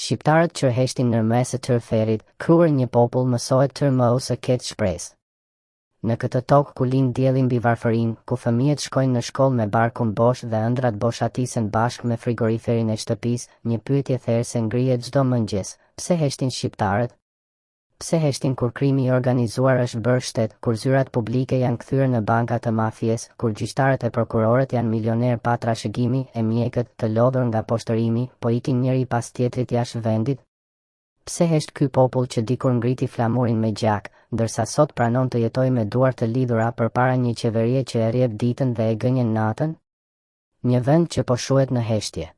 Shqiptarët që heshtin në mes të ferrit, kur një popull mësohet të mos ketë shpresë. Në këtë tokë ku lind dielli mbi varfërinë, ku fëmijët shkojnë në shkollë me barkun bosh dhe ëndrrat boshatisen bashkë me frigoriferin e shtëpisë, një pyetje therëse ngrihet çdo mëngjes, pse heshtin shqiptarët? Pse heshtin kur krimi i organizuar është bërë shtet, kur zyrat publike janë kthyer në banka të mafies, kur gjyqtarët e prokurorët janë milionerë pa trashëgimi, e mjekët, të lodhur nga poshtërimi, po ikin njëri pas tjetrit jashtë vendit? Pse hesht ky popull që dikur ngriti flamurin me gjak, ndërsa sot pranon të jetojë me duar të lidhura përpara një qeverie që e rrjep ditën dhe e gënjen natën? Një vend që po shuhet në heshtje.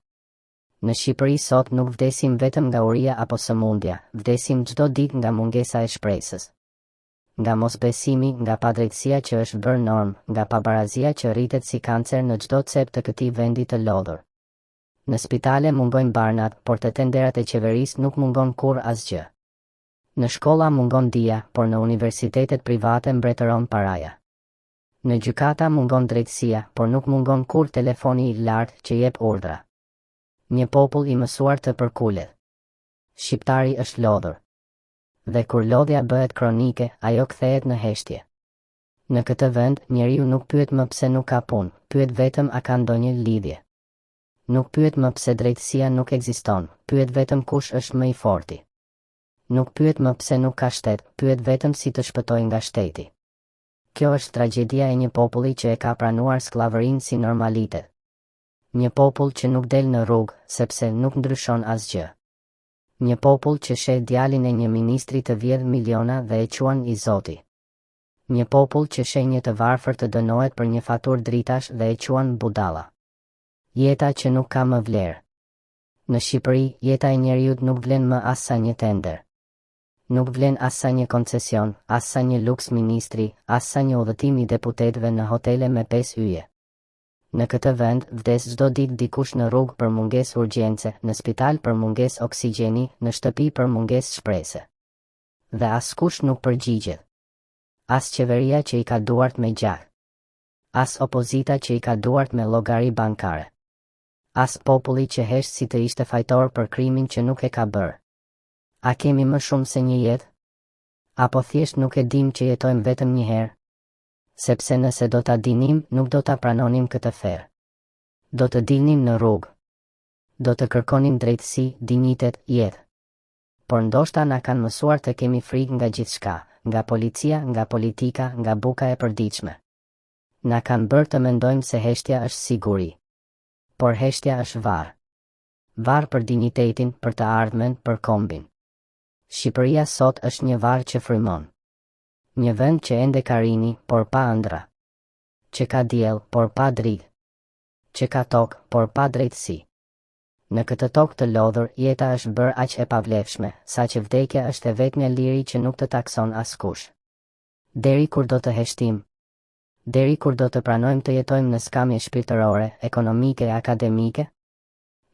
Në Shqipëri sot nuk vdesim vetëm nga uria apo sëmundja, vdesim çdo ditë nga mungesa e shpresës. Nga mosbesimi, nga padrejtësia që është bërë normë, nga pabarazia që rritet si kancer në çdo cep të këtij vendi të lodhur. Në spitale mungojnë barnat, por te tenderat e qeverisë nuk mungon kurrë asgjë. Në shkolla mungon dija, por në universitetet private mbretëron paraja. Në gjykata mungon drejtësia, por nuk mungon kurrë telefoni i lartë që jep urdhra. Një popull i mësuar të përkulet. Shqiptari është lodhur. Dhe kur lodhja bëhet kronike, ajo kthehet në heshtje. Në këtë vend, njeriu nuk pyet më pse nuk ka punë, pyet vetëm a ka ndonjë lidhje. Nuk pyet më pse drejtësia nuk ekziston, pyet vetëm kush është më i forti. Nuk pyet më pse nuk ka shtet, pyet vetëm si të shpëtojë nga shteti. Kjo është tragjedia e një populli që e ka pranuar skllavërinë si normalitet. Një popull që nuk del në rrugë, sepse nuk ndryshon asgjë. Një popull që sheh djalin e një ministri të vjedhë miliona dhe e quan i zoti. Një popull që sheh një të varfër të dënohet për një faturë dritash dhe e quan budalla. Jeta që nuk ka më vlerë. Në Shqipëri, jeta e njeriut nuk vlen më as sa një tender. Nuk vlen as sa një koncesion, as sa një luks ministri, as sa një udhëtim i deputetëve në hotele me pesë yje. Në këtë vend, vdes çdo ditë dikush në rrugë për mungesë urgjence, në spital për mungesë oksigjeni, në shtëpi për mungesë shprese. Dhe askush nuk përgjigjet. As qeveria që i ka duart me gjak. As opozita që i ka duart me llogari bankare. As populli që hesht si të ishte fajtor për krimin që nuk e ka bërë. A kemi më shumë se një jetë? Apo thjesht nuk e dimë që jetojmë vetëm një herë? Sepse nëse do ta dinim, nuk do ta pranonim këtë ferr. Do të dilnim në rrugë. Do të kërkonim drejtësi, dinjitet, jetë. Por ndoshta na kanë mësuar të kemi frikë nga gjithçka, nga policia, nga politika, nga buka e përditshme. Na kanë bërë të mendojmë se heshtja është siguri. Por heshtja është varr. Varr për dinjitetin, për të ardhmen, për kombin. Shqipëria sot është një varr që frymon. Një vend që ende ka rini, por pa ëndrra. Që ka diell, por pa dritë. Që ka tokë, por pa drejtësi. Në këtë tokë të lodhur, jeta është bërë aq e pavlefshme, saqë vdekja është e vetmja liri që nuk të takson askush. Deri kur do të heshtim? Deri kur do të pranojmë të jetojmë në skamje shpirtërore, ekonomike e akademike?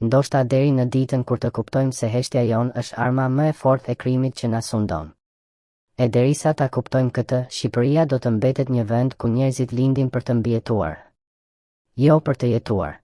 Ndoshta deri në ditën kur të kuptojmë se heshtja jonë është arma më e fortë e krimit që na sundon. E derisa ta kuptojmë këtë, Shqipëria do të mbetet një vend ku njerëzit lindin për të mbijetuar. Jo për të jetuar.